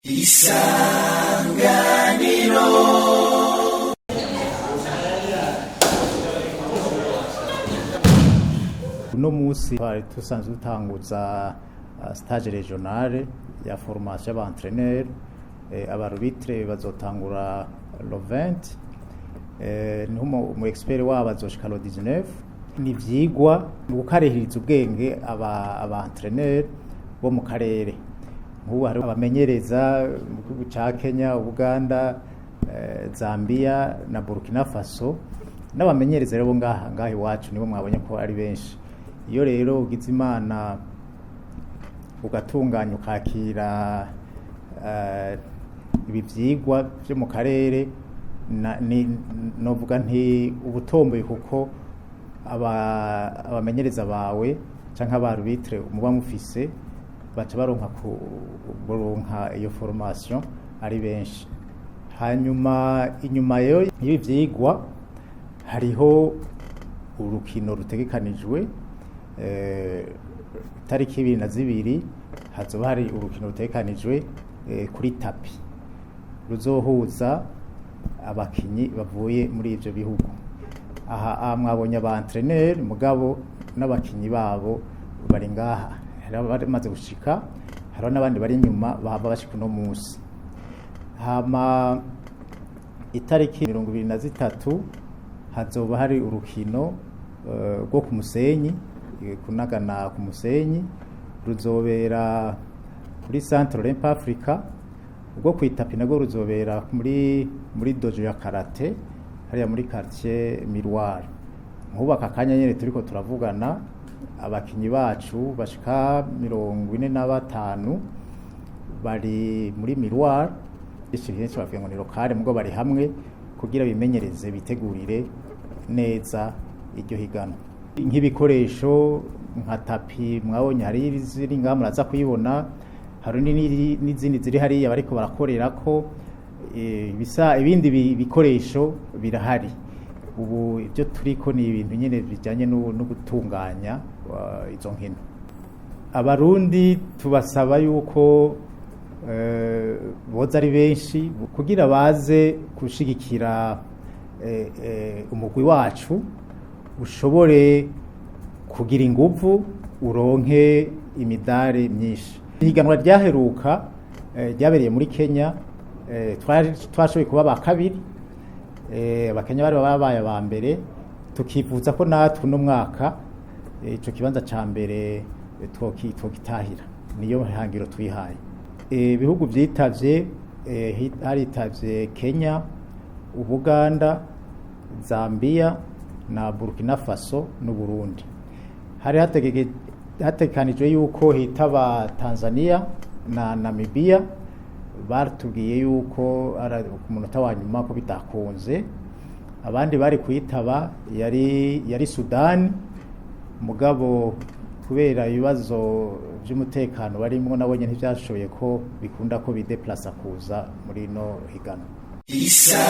Isanganiro. Uno munsi twari dusanzwe dutanguza stage regionale ya formation y'aba-entraîneur, abarubitre bazotangura le 20, niho umu expert wabo azoshika le 19. Ni ivyigwa mu gukarihiriza ubwenge aba entraîneur bo mu karere. Nk'ubu hari abamenyereza mu gihugu ca Kenya, Uganda, Zambia na Burkina Faso, n'abamenyereza rero bo ngaha iwacu nibo mwabonye ko ari benshi. Iyo rero ugize Imana ugatunganya ukakira ibi vyigwa vyo mu karere, novuga nti ubutomboye, kuko abamenyereza bawe canke abarubitre muba mufise baca baronka baronka iyo formation ari benshi. Hanyuma inyuma y'ibi vyigwa hariho urukino rutegekanijwe, itariki 22 hazoba hari urukino rutegekanijwe kuri tapi ruzohuza abakinyi bavuye muri ivyo bihugu. Aha mwabonye aba entraîneur, mugabo n'abakinyi babo bari ngaha, hari abamaze gushika, hariho n'abandi bari inyuma bahava bashika uno munsi. Hama itariki 23 hazoba hari urukino rwo ku musenyi, kunagana ku musenyi, ruzobera kuri Centre Olympe Africa. Ubwo kwitapi nagwo ruzobera muri dojo ya karate hariya muri quartier Miroir. Nk'ubu aka kanya nyene turiko turavugana, abakinyi bacu bashika 45 bari muri Miroir. Benshi bavuga ngo ni locale, mugo bari hamwe kugira bimenyereze, bitegurire neza iryo higanwa. Nk'ibikoresho nka tapi mwabonye hari iziri ngaha, muraza kuyibona, hari n'izindi ziri hariya bariko barakorerako, ibisa ibindi bikoresho birahari. Ubu ibyo turiko ni ibintu nyine bijyanye no gutunganya izo nkino. Abarundi tubasaba yuko boza ari benshi kugira baze gushigikira umugwi wacu ushobore kugira inguvu, uronke imidari myinshi. Ihiganwa ryaheruka ryabereye muri Kenya, twashoboye kuba ba kabiri, Abakenya bari babaye aba mbere. Tukifuza ko natwe uno mwaka ico kibanza ca mbere twokitahira, niyo hangiro twihaye. Ibihugu vyitavye, haritavye Kenya, Ubuganda, Zambia na Burkina Faso n'Uburundi. Hari hategekanijwe yuko hitaba Tanzania na Namibia, batubwiye yuko ku munota wa nyuma ko bitakunze. Abandi bari kuyitaba yari Sudani, mugabo kubera ibibazo by'umutekano barimwo nabonye ntibyashoboye ko bikunda ko bideplasa kuza muri ino higanwa. Isanganiro.